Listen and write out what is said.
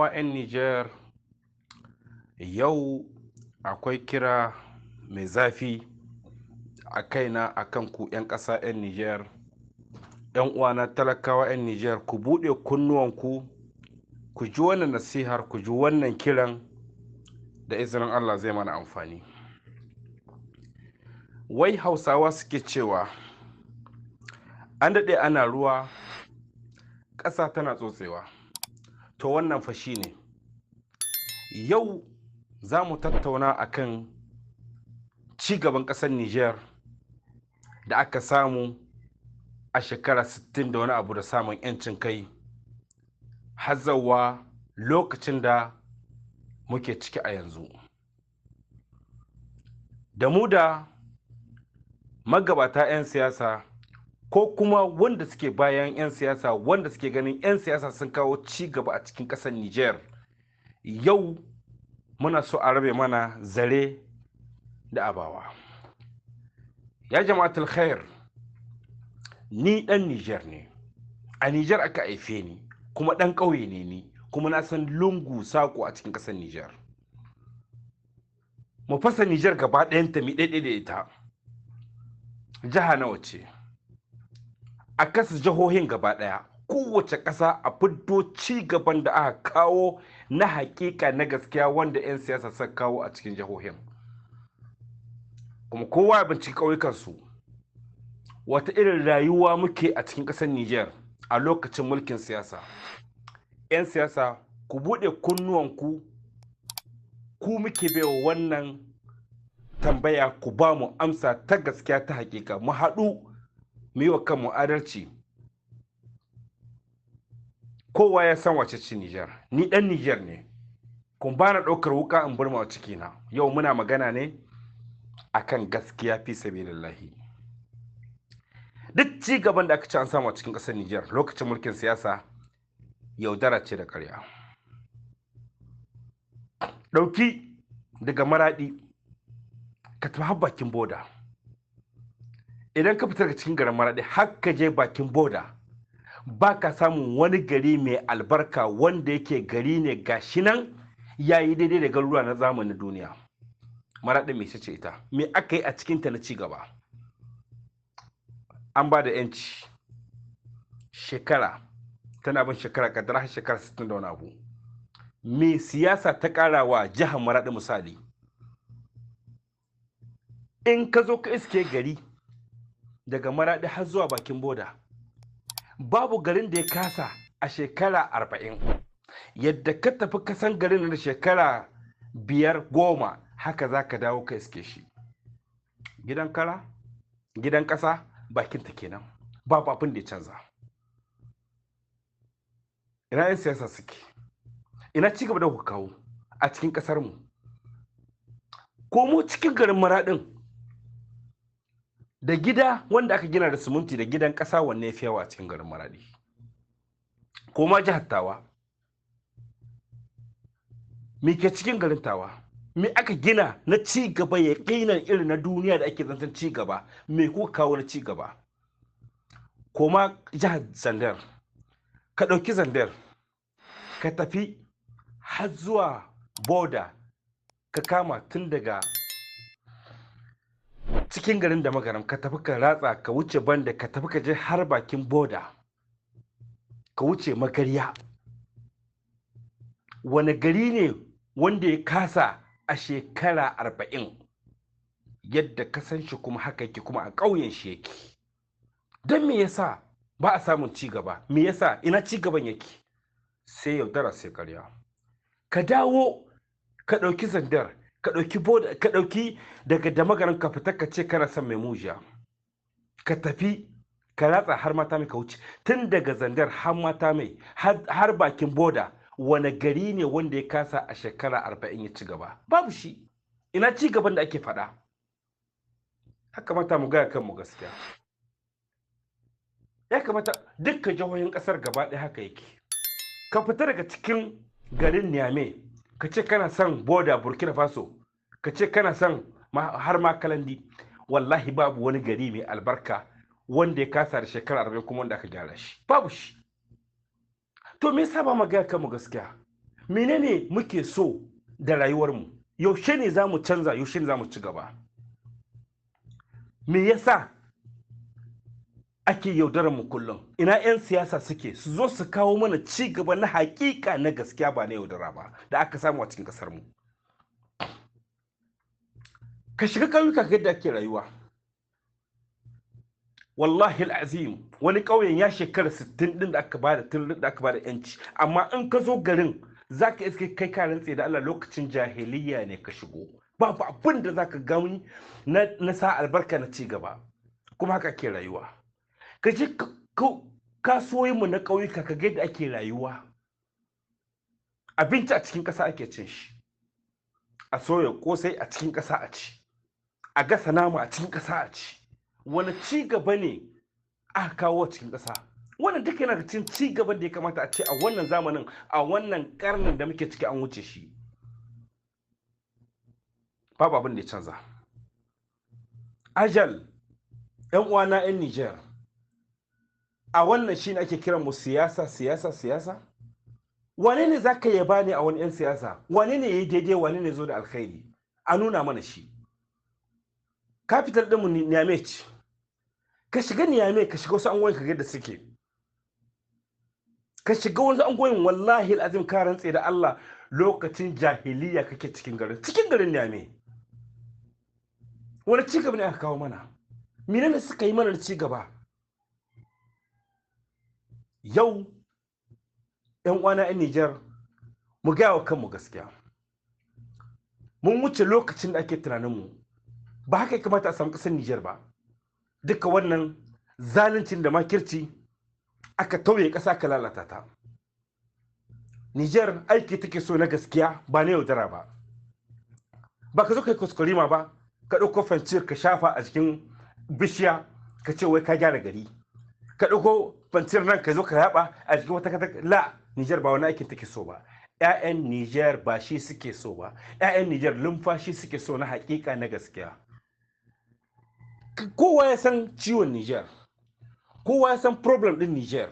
Uwa 'yan Nijar, yau akwai kira mai zafi a kaina a kan ku 'yan ƙasa 'yan Nijar, 'yan uwana talakawa 'yan Nijar, ku buɗe kunnuwanku, ku ji wannan nasihar, ku ji wannan kiran da izinin Allah zai mana amfani. Wai Hausawa suke cewa an daɗe ana ruwa, ƙasa tana tsotsewa. To wannan fa shi ne. Yau za mu tattauna akan ci gaban ƙasar Nijar da aka samu a shekara 60 da wani abu da samun 'yancin kai har zuwa lokacin da muke ciki a yanzu. Da mu da magabata 'yan siyasa ko kuma wanda suke bayan 'yan siyasa, wanda suke ganin 'yan siyasa sun kawo ci gaba a cikin ƙasar Nijar, yau muna so a rabe mana zare da abawa. Ya jama'atul khair, ni ɗan Nijar ne, a Nijar aka haife ni, kuma ɗan ƙauye ne ni, kuma na san lungu saƙo a cikin ƙasar Nijar. Mu fasa Nijar gaba ɗayanta mu ɗaiɗai da ita. Jiha nawa ce? A kasa jihohin gaba ɗaya, kowace ƙasa a fiddo ci gaban da aka kawo na haƙiƙa na gaskiya wanda 'yan siyasa suka kawo a cikin jihohin. Kuma kowa ya binciki ƙauyukansu, wata irin rayuwa muke a cikin ƙasar Nijar a lokacin mulkin siyasa. 'Yan siyasa, ku buɗe kunnuwanku, ku muke baiwa wannan tambaya, ku ba mu amsa ta gaskiya ta haƙiƙa. Mu haɗu mu yi wa kanmu adalci. Kowa ya san wace ce Nijar. Ni ɗan Nijar ne, kun ba na ɗaukar wuƙa in burma wa cikina. Yau muna magana ne akan gaskiya fi sabilillahi. Duk ci gaban da aka ci an samu a cikin ƙasar Nijar lokacin mulkin siyasa yaudara ce da ƙarya. Ɗauki daga Maraɗi ka tafi har bakin boda. Idan ka fita daga cikin garin Maraɗi har ka je bakin boda, ba ka samun wani gari mai albarka wanda yake gari ne gashi nan ya yi daidai da garuruwa na zamanin duniya. Maraɗi mai ce ita? Me aka yi a cikinta na ci gaba? An ba da 'yanci shekara tana bin shekara, kadara har shekara 60 da wani abu. Me siyasa ta ƙara wa jihar Maraɗi misali? In ka zo ka iske gari daga Maraɗi har zuwa bakin boda, babu garin da ya kasa a shekara 40. Yadda ka tafi kasan garin da shekara 5, 10, haka za ka dawo ka iske shi. Gidan kara, gidan ƙasa, bakinta kenan, babu abin da ya canza. Ina 'yan siyasa suke? Ina ci gaba da kuka kawo a cikin ƙasarmu? Ko mu cikin garin Maraɗin, da gida wanda aka gina da siminti da gidan ƙasa, wanne ya fi yawa a cikin garin Maraɗi? Ko ma jihar Tawa? Me ke cikin garin Tawa? Me aka gina na ci gaba ya ƙinan irin na duniya da ake zancen ci gaba? Me kuka kawo na ci gaba? Ko ma jihar Zandar, ka ɗauki Zandar, ka tafi har zuwa boda, ka kama tun daga cikin garin da Magaram, ka tafi ka ratsa, ka wuce banda, ka tafi ka je har bakin boda, ka wuce Magarya. Wani gari ne wanda ya kasa a shekara 40? Yadda ka san shi kuma haka yake, kuma a ƙauyen shi yake. Don me yasa ba a samun ci gaba? Me yasa? Ina ci gaban yake? Sai yaudara, sai ƙarya. Ka dawo ka ɗauki Zandar, ka ɗauki boda, ka ɗauki daga Damagaran, ka fita ka ce kana son mai mujiya, ka tafi ka ratsa har mata mai, ka wuce tun daga Zandar har mata mai har bakin boda. Wani gari ne wanda ya kasa a shekara 40 ya ci gaba? Babu shi. Ina ci gaban da ake faɗa? Haka mata mu gaya kanmu gaskiya. Ya kamata dukkan jihohin ƙasar gaba ɗaya haka yake. Ka fita daga cikin garin Niamey, ka ce kana son boda Burkina Faso, ka ce kana son har ma Kalandi, wallahi babu wani gari mai albarka wanda ya kasa da shekara 40 kuma wanda aka gyara shi. Babu shi. To me yasa ba mu gaya kanmu gaskiya? Menene muke so da rayuwarmu? Yaushe ne za mu canza? Yaushe ne za mu ci gaba? Me yasa ake yaudarar mu kullum? Ina 'yan siyasa suke? Su zo su kawo mana ci gaba na hakika, na gaskiya, ba na yaudara ba da aka samu a cikin kasar mu. Ka shiga ƙauyuka ka yadda ake rayuwa. Wallahi azim, wani ƙauyen ya shekara 60 din da aka bada, tun da aka bada yanci, amma in ka zo garin zaka iske kai ka rantse da Allah lokacin jahiliya ne ka shigo. Babu abin da zaka gani na sa albarka na ci gaba, kuma haka ke rayuwa. Ka je kasuwoyinmu na ƙauyuka ka ga yadda ake rayuwa. Abinci a cikin ƙasa ake cin shi, a soya kosai a cikin ƙasa a ci, a gasa nama a cikin ƙasa a ci. Wani ci gaba ne aka kawo cikin ƙasa? Wannan duka yana cikin ci gaban da ya kamata a ce a wannan zamanin, a wannan karnin da muke ciki, an wuce shi. Babu abin da ya canza. Ajal yan uwana yan Niger, a wannan shine ake kiran mu siyasa, siyasa, siyasa. Wane ne zaka yaba ne a wani yan siyasa? Wane ne yayi daidai? Wane ne zo da alkhairi? A nuna mana shi. Capital ɗinmu Niamey ce. Ka shiga Niamey, ka shiga wasu angoyin ka ga yadda suke. Ka shiga wasu angoyin, wallahi azim, ka rantse da Allah lokacin jahiliya kake cikin garin Niamey. Wani ci gaba ne aka kawo mana? Menene suka yi mana na ci gaba? Yau yan uwana yan Niger, mu gaya wa kanmu gaskiya. Mun wuce lokacin da ake tunaninmu. Ba haka ya kamata a samu ƙasar Niger ba. Duka wannan zaluncin da makirci aka tauye ƙasa, aka lalata ta. Niger aiki take so na gaskiya, ba na yaudara ba. Ba ka zo kai kuskurima ba, ka ɗauko peinture ka shafa a jikin bishiya ka ce wai ka gyara gari. Ka ɗauko peinture nan ka zo ka yaba a jikin wata kata. La, Niger ba wani aikin take so ba. 'Ya'yan Niger ba shi suke so ba. 'Ya'yan Niger lumfashi suke so na hakika, na gaskiya. Kowa ya san ciwon Niger, kowa ya san problem din Niger.